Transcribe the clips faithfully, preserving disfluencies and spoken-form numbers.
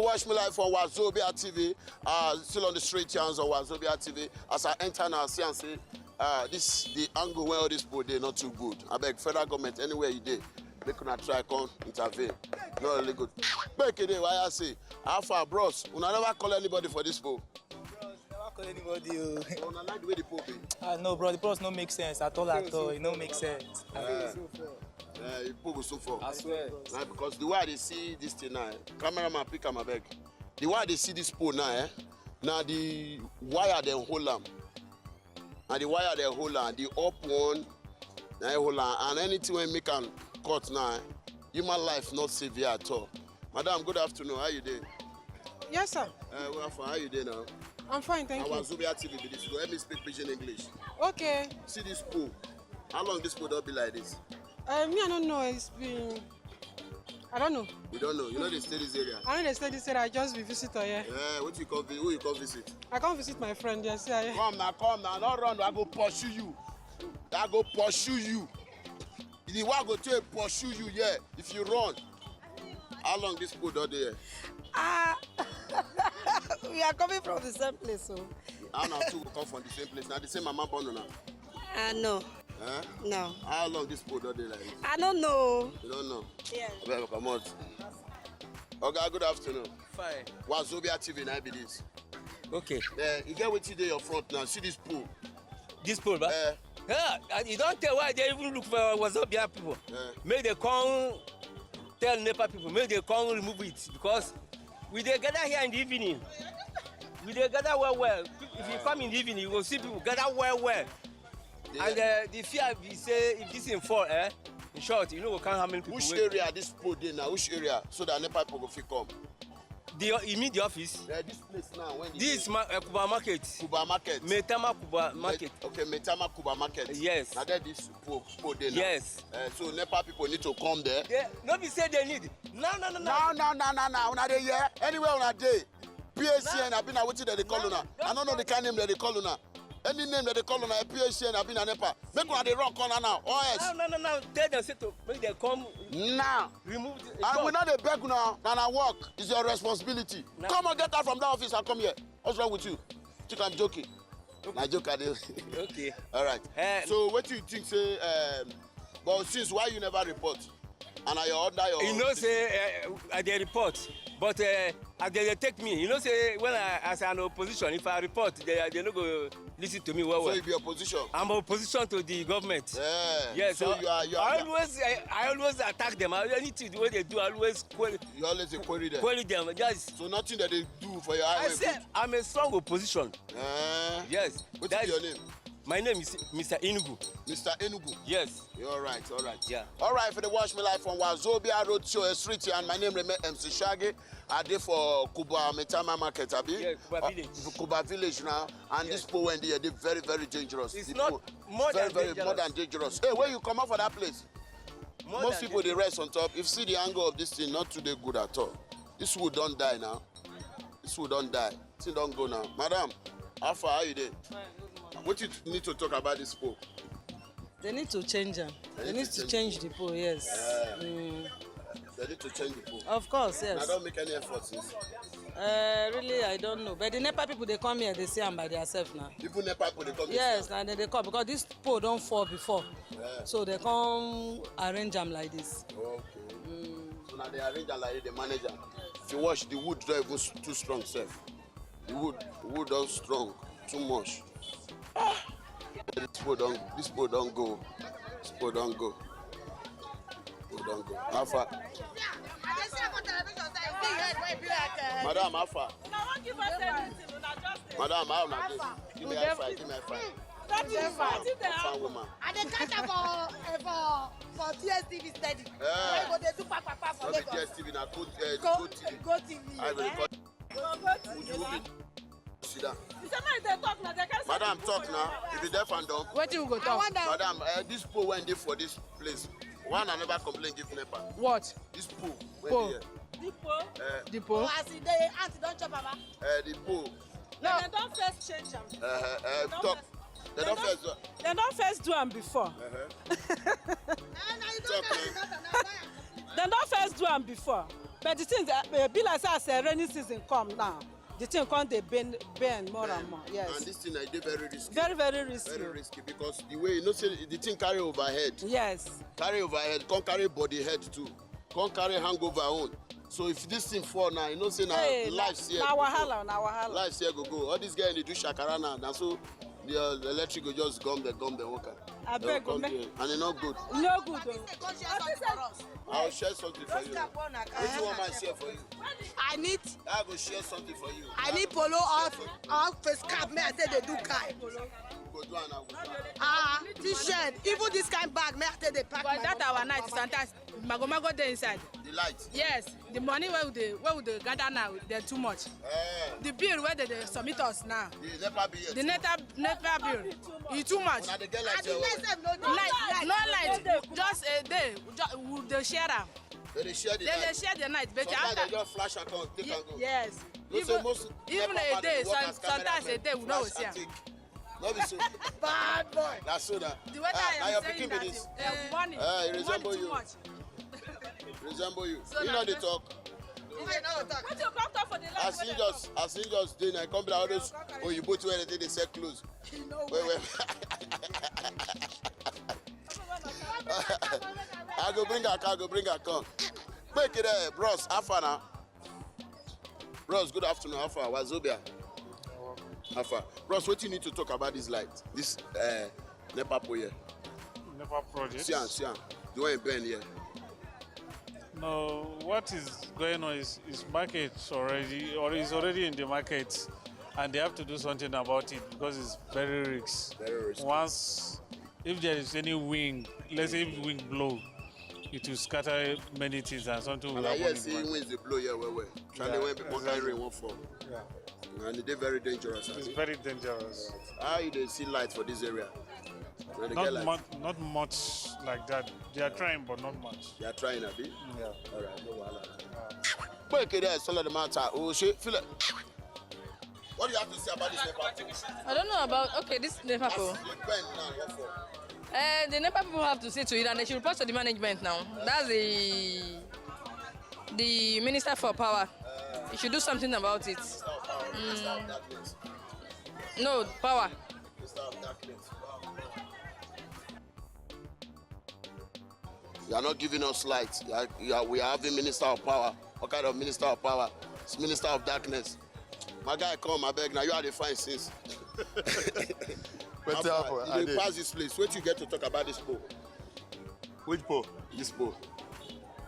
Watch me live for Wazobia T V. Uh, still on the street channels on Wazobia T V. As I enter now, I see and say, uh, this the angle where all this people dey not too good. I beg federal government anywhere you dey, make una try come intervene. Not really good. Make it dey why I say, how far, bros? Una never call anybody for this poll. Bros, never call anybody. Oh. So una like the way the poll be. Ah no, bro, the bros no make sense at all, at all. It no make sense. Uh, uh, the poll go so far. I swear. Like, because the way I dey see this thing now, cameraman pick am abeg. The way I dey see this poll now, eh, na the wire dem hold am. Na the wire dem hold am, the up one, na im hold am, and anything wey make am cut now, eh, human life not safe here at all. Madam, good afternoon. How you dey? Yes, sir. Uh, well, how you dey now? I'm fine, thank Our you. Zubia T V be this. You go help me speak pidgin English. Okay. See this pool. How long this pool don be like this? Uh, me, I don't know. It's been. I don't know. You don't know. You know they stay this area. I know they stay this area. I just be visitor here. Yeah, what you come vi- who you come visit? I come visit my friend. Yes, yeah. Come now, come now. Not run. I go pursue you. I go pursue you. The one go take pursue you here. If you run, how long this pool don dey here? Ah, we are coming from the same place, so. How na two go come from the same place? Na the same mama born una. Ah, no, Eh? No. How long this pool don dey like this? I don't know. You don't know. Yes. Abeg comot. Oga, good afternoon. Fine. Wazobia T V na be this. Okay. Eh, you get wetin dey your front now? See this pool. This poll, ba? Eh, Yeah, and you don't tell why they even look for Wazobia people. eh. Make they come tell NEPA people, make they come remove it because we dey gather here in the evening. We dey gather well well. If you come in the evening, you go see people gather well well. And Yeah. Uh, the fear be say if this thing fall, eh? In short, you know we can't how many people. Which Wey- area this pool dey now? Which area so that NEPA people go fit come? The you mean the office? Eh, this place now when This is ma- uh, Kuba Market. Kuba Market. Metama Kuba Market. Okay, Metama Kuba Market. Yes. Na there this pool, pool dey now. Yes. Eh, so NEPA people need to come there. They, no be say they need. No, no, no, no. No, no, no, no, no. Una dey here. Anywhere una dey. P A C N, No. abi na wetin dem dey call No, una. no, I no know no. The kind name dem dey call una. Any name dem dey call una, P A C N, abi na NEPA. Make una dey run come now. Or else. No, no, no, no. Tell them say to make them come Now. remove the. And we no dey beg una. Na na work. It's your responsibility. No. Come on, get out from that office and come here. What's wrong with you? Think I'm joking. Na joke I dey. Okay. All right. Eh, So what do you think say? Um, but since why you never report? And are you under your? You know say uh, I dey report, but uh, as they dey take me, you know say when I as an opposition, if I report, they they no go listen to me well So well. you be opposition. I'm opposition to the government. Yeah. Yes, So I, you are you I are. always I, I always attack them. I, anything wey they do, I always query, You always dey query them. Query them. Yes. So nothing that they do for your eye. I say I'm a strong opposition. Uh, Yes. What That is your is- name? My name is Mister Inugu. Mister Enugu. Yes. You're all right. All right. Yeah. All right. For the Watch Me Live from Wazobia Road Show, a street here, and my name remain M C Shaggy. I dey for Kuba Metama Market, abi? Yeah, Kuba Uh, Village. Kuba Village now, and Yeah. This pool wey dey dey very very dangerous. It's The not pool more very than very dangerous. More than dangerous. Hey, where you come out for that place? More Most than people dey dangerous. Rest on top. If see the angle of this thing, not too dey good at all. This wood don die now. This wood don die. Thing don go now. Madam, how far? How you dey? What you need to talk about this pool? They need to change them. They, They need need to to change the pole, yes. Yeah. Mm. They need to change the pool. Of course, I yes. Don't make any effort since. Uh, really, I don't know. But the NEPA people, they come here, they see am by themselves now. Even NEPA people dey come. Yes, and then they come because this pole don't fall before. Yeah. So they come arrange them like this. Okay. So now they arrange am like they manage am. If you watch, the wood don even s- too strong sef. The wood, the wood don strong too much. Ah! This pole don, this pole don go. This pole don go. Pole don go. How far? Madam, how far? Madam, how una dey? Give me high five. Give me high five. Fine woman. I dey catch am for eh, for for T S T V steady. Eh. Wey go dey do papapa for No be Lagos. T S T V na Go uh, Go Go T V. Go T V. I go dey Eh? call Go Go T V. you. Would you be sit down? Somebody dey talk na dey carry Madam, talk now. If you deaf and dumb. Wetin we go I talk? wonder. Madam, uh, this pole wey dey for this place. Why una never complain give NEPA? What? This pole wey Pole. dey here. The pole. Uh, The pole? As e dey ant don chop am. uh, the pole. No. Dem don first change am. Uh, uh, talk. They don first. Uh, Dem don first do am before. uh, Eh, na you don Talk, tell me eh? that na why. Dem don first do am before. But the thing dey, eh, be like say as, eh, rainy season come now, the thing come dey bend, bend more and more. Yes. And this thing, I dey very risky. Very, very risky. Very risky, because the way, you know say the thing carry overhead, Yes. carry overhead, come carry body head too, come carry hangover own. So if this thing fall now, you know say na Hey, life here na go go. Wahala, na wahala. Life here go go. All these guys dey do shakara now. Na so the, uh, the electric go just gum the gum the worker. Abeg, Come make- here. And e no good. No good o. I'll share something for you. Wetin you want me share for you? I need I go share something for you. I need polo off off face cap. May I say they do guy. Go do am now. Ah, this shirt, even this kind bag. May I say they pack. But that our night, sometimes magomago dey inside. The light. Yes, the money wey we dey wey we dey gather now dey too much. Eh, The bill wey dey dey submit us now, the nepa bill here. the nepa nepa bill, e too much. Una dey get light The here. next time no do. Night, no light, just a day, ju- we dey share am. They dey share the They dey light. Share the night, but Sometimes they after just flash and come take and go. Yes, No say even most even nepa a man day, dey work some- as camera sometimes dey a day we no go flash see and am. Take. No be so. Bad boy. Na so na. The way Ah, I na am your saying pikin that be this. uh, money, Eh, e money resemble too you. much. Resemble you. So You na know they just- talk. They no talk. Wetin you come talk for the light? As he just, as he just dey, na come be like all those oyibo wey dey take dey sell clothes. You know Wait, what? wait. I go bring her, I go bring her come. Make it there, bros. How far now? Bros, good afternoon. How far? Wazobia. How far? Bros, what you need to talk about this light? This uh, nepa pole here. Nepa project. See am, see am. The one in Ben here. No, what is going on is, is market already, or is already in the market, and they have to do something about it because it's very risky. Very risky. Once, if there is any wind, let's say if wind blow, it will scatter many things and something will And I happen. hear In the say market. Winds dey blow here well well. Try Yeah, when people carry exactly. Rain wan fall. Yeah. And e dey very dangerous. It's Abi? Very dangerous. How you dey see light for this area? Una dey get Not light? much, not much like that. They are trying, but not much. They are trying, abi? Yeah. All right, no wahala. But okay, there, solid matter. Oh shit, feel it. What do you have to say about this nepa pole? I don't know about, okay, this nepa pole. As you bend now, what for? Uh, the nepa people have to see to it, and they should report to the management now. That's the the minister for power. He should do something about it. Minister of power, minister of darkness. No power. Minister of darkness. You are not giving us light. You are, you are, we are having minister of power. What kind of minister of power? It's minister of darkness. My guy, come, I beg. Now you are the fine since. Wetin happen? You I dey dey. Pass this place. What you get to talk about this pole? Which pole? This pole.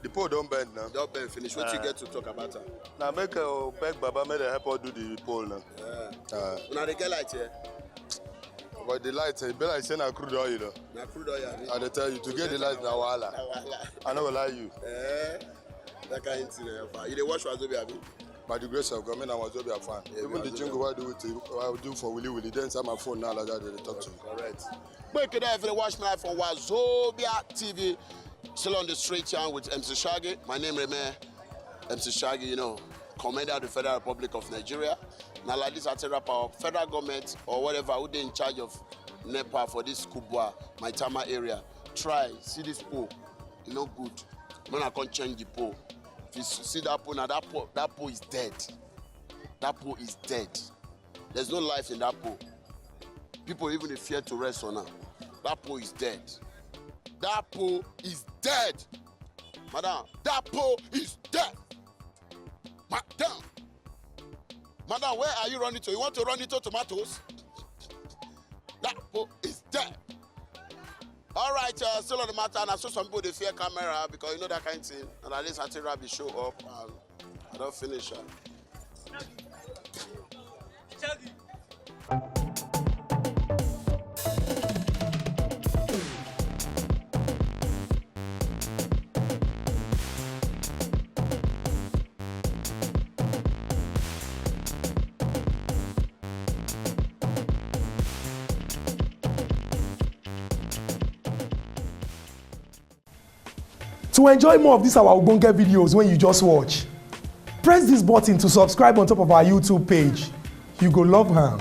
The pole don bend now. Don bend finish. What you Ah. Get to talk about am? Na make uh, beg Baba make dem help us do the pole now. Yeah. Uh, Una dey get light here? But the light, e be like say na crude oil o. Na crude oil, abi? I dey tell you, to get the light na wahala. Na wahala. I no go lie you. Eh, that kind thing, eh, fa. You dey watch Wazobia, abi? By the grace of God, me na Wazobia fan. Yeah, Even the Wazobia. jingle wey I do with you, wey I do for Willy Willy, dey inside my phone now like that, dey talk to you. Correct. Make you dey watch me live for Wazobia T V. Still on the street here with M C Shaggy. My name remain M C Shaggy, you know, commander of the Federal Republic of Nigeria. Now like this, I tell you about federal government or whatever who dey in charge of nepa for this Kubwa, Maitama area. Try, see this pole. E no good. When I come change the pole, if you s- see that pole now, that pole, that pole is dead. That pole is dead. There's no life in that pole. People even dey fear to rest on am. That pole is dead. That pole is dead. Madam, that pole is dead. Madam. Madam, where are you running to? You want to run into tomatoes? That pole is dead. All right, uh, still on the matter, and I saw some people dey fear camera because you know that kind thing. And at least I think Rabbi show up, and I don't finish. Uh. To enjoy more of these our ogbonge videos when you just watch, press this button to subscribe on top of our YouTube page. You go love am.